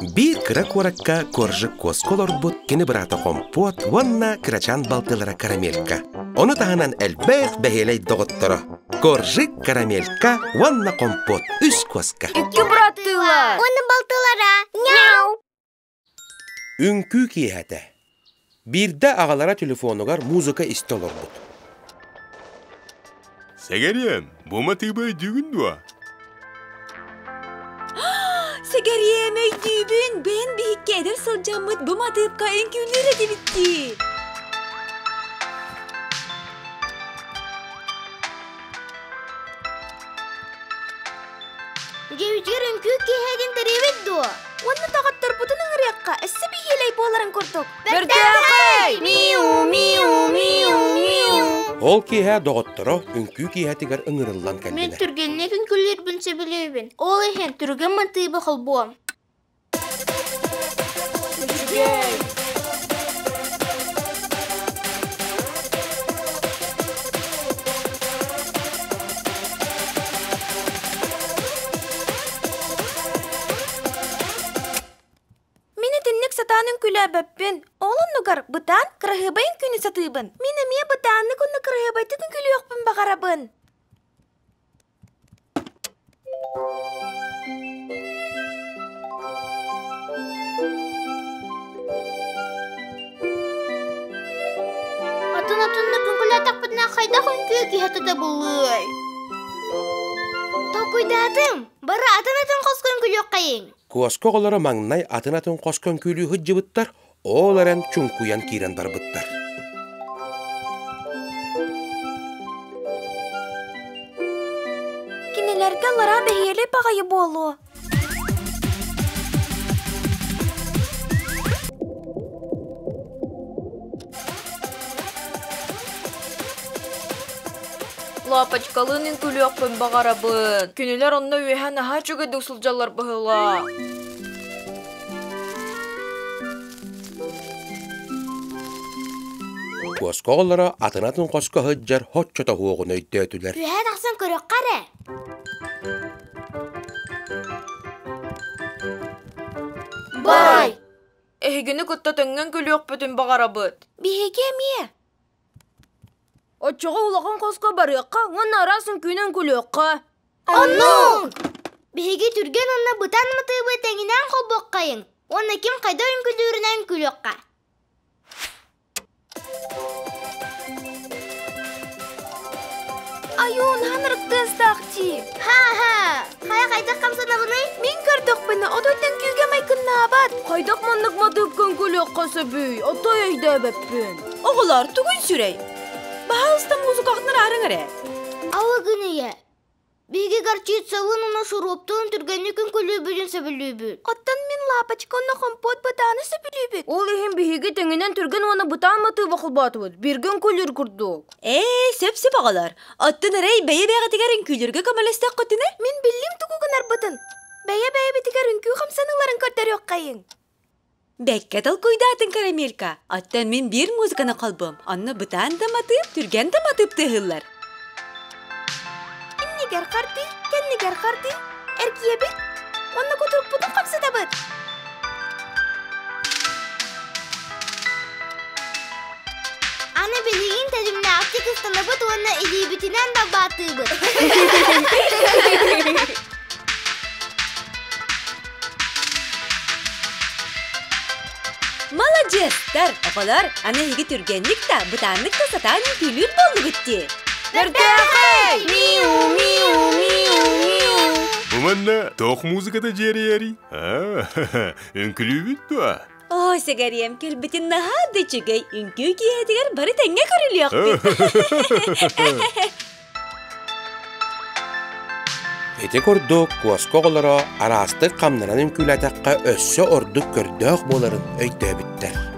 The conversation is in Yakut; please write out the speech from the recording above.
Биир кыра куоракка Коржик куоска олорбут кини быраата Хомпуот уонна кырачаан балтылара Карамелька. Ону таһынан элбэх бэһиэлэй доҕотторо Коржик, Карамелька уонна Хомпуот үс куоска. Икки быраттыылар. Уонна балтылара. Мяу! Үҥкүү киэһэтэ. Биирдэ аҕалара телефонугар музыка истэ олорбут. Сэгэриэм, бу матыыбы өйдүүгүн дуо? Сэгэриэм өйдүүбүн, бэйэн биһикки эдэр сылдьаммыт бу матыыпка үҥкүүлүүр этибит дии. Дьиэбитигэр үҥкүү киэһэтин тэрийэбит дуо? Уонна доҕотторбутун ыҥырыахха, өссө биһиэлэй буоларын курдук. Бэртээхэй! Миу, миу, миу, миу. Ол киэһэ доҕотторо үҥкүү киэһэтигэр ыҥырыллан Мин кэллилэр. түргэнник үҥкүүлүүрбүн сөбүлүүбүн. Ол иһин түргэн матыыбы холбуом. Үчүгэй! Мин итинник сатаан үҥкүүлээбэппин. Ол оннугар бытаан кыраһыабай үҥкүүнү сатыыбын. Мин эмиэ бытааннык уонна кыраһыабайдык үҥкүүлүөхпүн баҕарабын. Атын атыннык үҥкүүлээтэхпитинэ хайдах үҥкүү киһи буллуой? Толкуйдаатым. Бары атын-атын хоско үҥкүүлүөххэйиҥ. Куоска оҕолоро маҥнай атын-атын хоско үҥкүүлүү сылдьыбыттар, ол эрэн чуҥкуйан киирэн барбыттар. Кинилэргэ аллараа бэһиэлэй баҕайы буолуо. Лапочкалыын үҥкүүлүөхпүн баҕарабын. Кинилэр онно үөһэ наһаа үчүгэйдик сылдьаллар быһыылаах. Куоска оҕолоро атын-атын хоско сылдьар соччо тоһуоҕун өйдөөтүлэр. Үөһэ тахсан көрүөххэ эрэ. Бай! Эһигини кытта тэҥҥэн күлүөхпүтүн баҕарабыт. Биһиги эмиэ. Оччоҕо улахан хоско барыахха уонна араас үҥкүүнэн күлүөххэ. Оннук! Биһиги түргэн уонна бытаан матыыбы тэҥинэн холбуоххайыҥ уонна ким хайда үҥкүүлүүрүнэн күлүөххэ. Айуун, ханырыктыастаах дии. Ха-ха! Хайа хайдах хамсанабыный? Мин көрдөхпүнэ, отойтон күүгэ майгыннаабат. Хайдах маннык матыыпкын күлүөххэ сөбүй? Отой өйдөөбөппүн. Оҕолор, тугун сүрэй? Баһаалыста музыкаҕытын араарыҥ эрэ. Алы гын ийэ. Биһиги горчицалыын уонна шуруптуун түргэнник үҥкүүлүүбүтүн сөбүлүүбүт. Оттон мин лапочка уонна хомпуот бытааны сөбүлүүбүт. Ол иһин биһиги тэҥинэн түргэн уонна бытаан матыыба холбоотубут. Бииргэ үҥкүүлүүр курдук. Ээ, сөп-сөп оҕолор. Оттон эрэй бэйэ-бэйэҕитигэр үҥкүүлүүргэ көмөлөстөххүтүнэ? Мин биллим тугу гынарбытын. Бэйэ-бэйэбитигэр үҥкүү хамсаныыларын көрдөрүөххэйиҥ. Бэккэ толкуйдаатыҥ, Карамелька. Оттон мин биир музыканы холбуом. Онно бытаан да матыып, түргэн да матыып тыаһыыллар. Иннигэр хардыы, кэннигэр хардыы, эргийэбит уонна кутурукпутун хамсатабыт. Аны билигин тэтимнээхтик ыстанабыт уонна илиибитинэн далбаатыыбыт. Маладьыастар! Оҕолор, аны эһиги түргэнник да, бытааннык да сатаан үҥкүүлүүр буоллугут дии. Бэртээхэй! Миу, миу, миу, миу. Бу манна туох музыката дьиэрийэрий? Аа, үҥкүлүүбүт дуо? Оо, сэгэриэм кэлбитин наһаа да үчүгэй. Үҥкүү киэһэтигэр бары тэҥҥэ көрүлүөхпүт. Ити курдук куоска оҕолоро араастык хамнанан үҥкүүлээтэххэ өссө ордук көрдөөх буоларын өйдөөбүттэр.